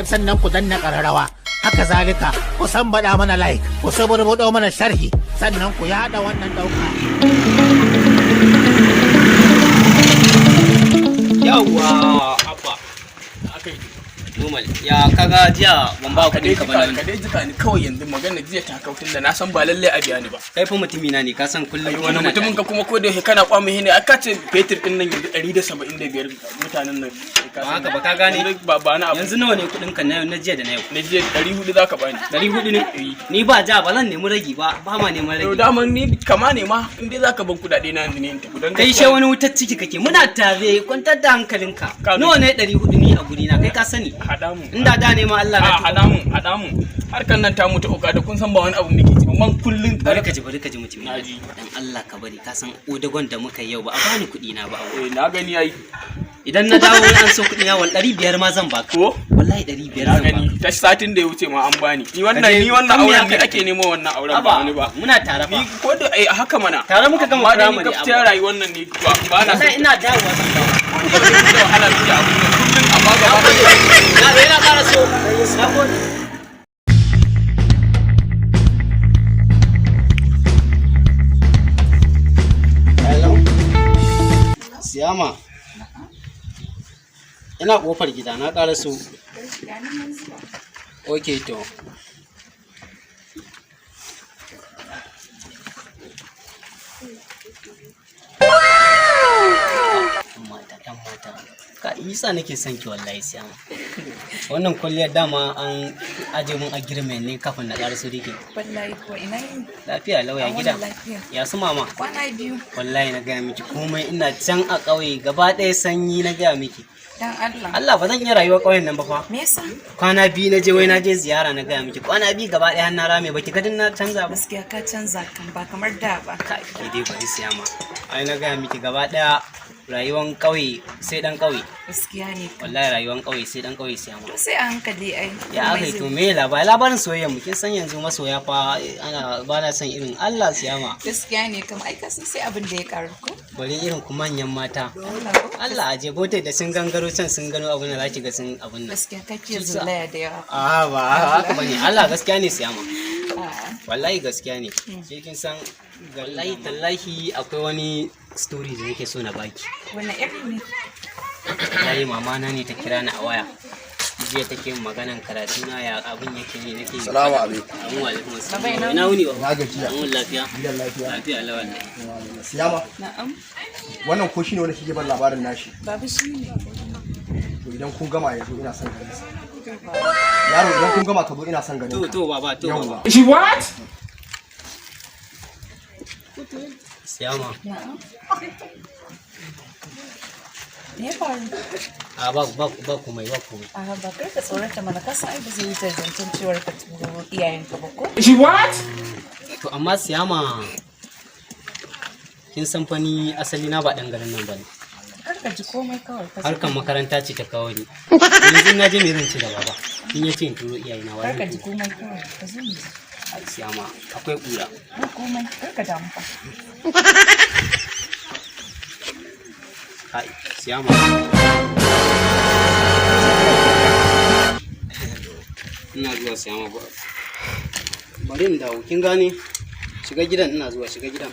Sannan ku danna ƙararrawa. Haka zalika, ku san baɗa mana like, ku saburbuɗo mana sharhi, sannan ku yaɗa wannan ɗauka. Yawwa, abba. Akai. Normal. Ya kaga jiya ban ba ka dai kuɗin ka jika ba nan. Ka dai jika ni kawai yanzu, magana jiya ta kautin da na san ba lalle a biya ni ba. Kai fa mutumi na ne, ka san kullum Ai kuma wani muna mutumin tare. ka kuma ko da yake kana kwame ne aka ce fetur din nan yanzu 175 mutanen nan ka Ba san. haka ba, ka gane? Yanzu ba na abu. Yanzu nawa ne kuɗin ka na yau, na jiya da na yau? Na jiya 400 zaka bani. 400 ne? Ni ba ja ba zan nemi ragi ba, ba ma neman To ragi. daman ni kama ne ma in dai zaka ban kudade na yanzu ne in tafi don Kai gaskiya- she wani wutar ciki kake, muna tare, kwantar da hankalinka. Ka Nawa ne 400 ni a guri na, kai ka sani. Haɗa mu. Inda da ne ma Allah na A tuba. haɗa mu, haɗa mu. Harkan nan ta mutu oga da kun san ba wani abu muke ci ba man kullun. Bari ka ji mutum. Na ji. Dan Allah ka bari, ka san odagon da muka yi yau ba a bani kuɗi na ba. Eh, na gani ai. Idan na dawo an so kuɗi na wal 500 ma zan baka. Ko? Wallahi 500 Na zan gani baka. ta satin da ya wuce ma an bani ni wannan. Kaje Ni wannan kan me auren ni aka ake nemo wannan auren ba Aba, wani ba. muna tare fa. Ni ko da ai haka mana. Tare muka gama Amma dai ni firamare, gaskiya abba. rayuwar nan ni ba na Wallahi ina dawowa zan dawo. Da wahala muke abun nan kullum amma gaba. Na yana ƙara so. Na gode. Hello? Siyama. Ina kofar gida na ƙara so. Ok to. Yan mata, yan mata. Ka isa nake son ki wallahi, Siyama. Wannan kwalliyar dama an aje mun agreement ne kafin na ƙara so dike. Wallahi ko ina yin Lafiya lauya An gida. wani lafiya. Ya su mama. Kwana biyu. Wallahi na gaya miki komai, ina can a ƙauye gaba ɗaya sanyi na gaya miki. Dan Allah. Allah ba zan iya rayuwar ƙauyen nan ba fa. Me yasa? Kwana biyu na je, wai na je ziyara na gaya miki. Kwana biyu gaba ɗaya na rame, baki gadin na canza ba. Gaskiya ka canza kan, ba kamar da ba. Kai ke dai bari, Siyama. Ai na gaya miki gaba ɗaya rayuwar ƙauye sai ɗan ƙauye. Gaskiya ne kam. Wallahi rayuwar ƙauye sai ɗan ƙauye, Siyama. To sai a hankali ai. Ya Komai aka yi zai- to me labarin soyayya mu, kin san yanzu masoya fa ana ba na son irin Allah, Siyama. Gaskiya ne kam, ai ka san sai abin da ya karu ko? Bari irin ku manyan mata. Allah ko? Allah aje bote da sun gangaro can sun gano abun da za ki ga sun abun nan. Gaskiya kake zolaya da yawa. A ba haka bane, Allah gaskiya ne, Siyama. A'a. Wallahi gaskiya ne. Sai kin san wallahi tallahi akwai wani story da nake so na baki. Wannan iri ne. Wallahi mama na ne ta kira ni a waya. Jiya take yin maganan karatu na, ya abun yake ne nake. Salamu alaikum. Amin wa alaikum assalam. Baba, ina Ina wuni ba? Na gajiya. An wuni lafiya? Gidan lafiya. Lafiya Allah wallahi. Siyama, Na'am. wannan ko shine wanda kike ban labarin nashi? Babu shi ne. To idan kun gama yanzu ina son ganin sa. Yaro, idan kun gama ka zo ina son ganin To ka. to baba, to baba. Yawwa. She what? Siyama. Na'am. Me ya faru? A ba ba ba komai, ba komai. A'a ba, kar ka tsorata mana, ka san ai ba zai wuce zancen cewar ka turo iyayenka ba ko? She what? To amma Siyama, kin san fa ni asali na ba dan garin nan bane. Kar ka ji komai kawai ka zo. Harkan makaranta ce ta kawo ni. Yanzu na je me zan ci da baba? In yace in turo iyayena wa Kar ka zan ji turo? komai kawai ka zo mu je. Ai Siyama akwai kura. Ba komai, kar ka damu fa. Ai Siyama. Ina zuwa, Siyama ba. Bari in dawo, kin gane? Shiga gidan, ina zuwa, shiga gidan.